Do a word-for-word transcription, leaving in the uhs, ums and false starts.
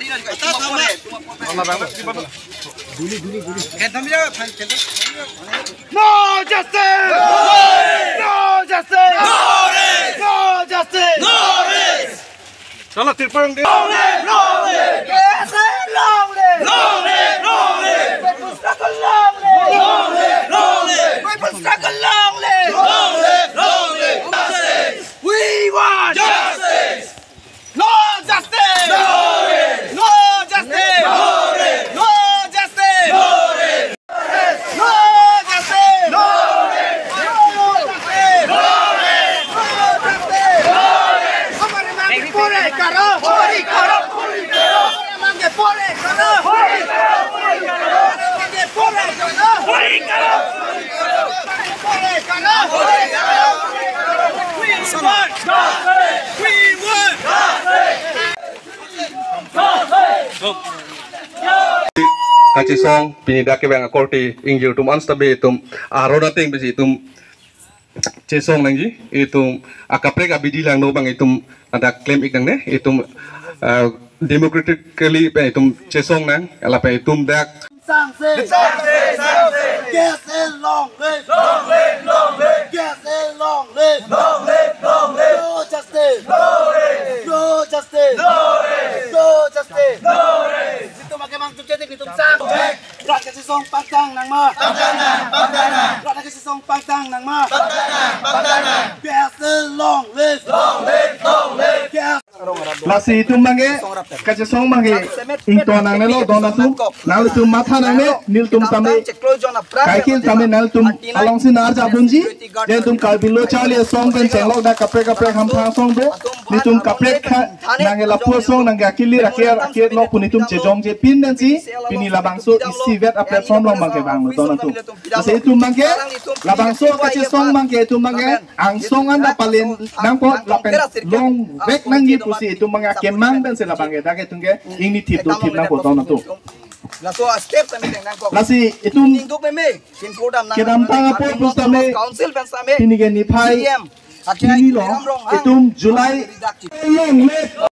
No justice! No justice! No justice! Sala tirpang de. Long live! Long live! K S A long live! Long live! Long live! People's struggle long live! Long live! Long live! People's struggle long live! Long live! Long live! Justice! We want justice! No justice! No rest! No justice! No rest! No justice! No rest! No justice! No rest! No justice! No rest! No justice! No rest! हमारे मांगे पूरे करो! पूरी करो! पूरी करो! हमारे मांगे पूरे करो! पूरी करो! हमारे मांगे पूरे करो! पूरी करो! पूरी करो! पूरी करो! We want justice! We want justice! Kachesong pini dak kevang akorte ingjir atum an seta be itum aron ateng besi itum chesong nangji, itum akaprek abidi langno abang itum ladak klem ik nangne, itum, ah, democratically pen itum chesong nang, lapen itum dak Sangse. Sangse, sangse. K S A long live. Long live, long live. K S A long live. Long live, long live. No justice. No rest. No justice. No rest. No justice. No rest. Netum akemang chukche tik netum sang. Rat kachesong pangtang nangma. Pangtang nang, pangtang nang. Rat kachesong pangtang nangma. Pangtang nang, pangtang nang. K S A long live. Long live, long live. K S A Lasi itum abangke, kachesong abangke, ington nangnelo don atum, nanglitum matha nangne, nelitum tame, kaikil tame nanglitum alongsi nar jabunji, nelitum Karbi Lo Charli Asong pen chenglok dak kaprek kaprek hamphang asong do, nelitum kaprek kha, nangke lapu asong, nangke akilir akir akir lok pu nelitum chejongje pin pensi, pini labangso isivet a-platform along abangke vanglo don atum. Lasi itum abangke, labangso kachesong abangke itum abangke, angsong anta palen nangpo lapen longvek nangji pusi itum abangke akemang pensi labangke dak itum ke ingni thip do thip nangpo don atum. Laso step kami nangkok. Lasi itum Ningduk meme, Simple dam nang kedamtang apor pusitame Council pen same, pini ke niphai C M, akhirnya pini lo, Ram Rong Hang, itum July. Long live.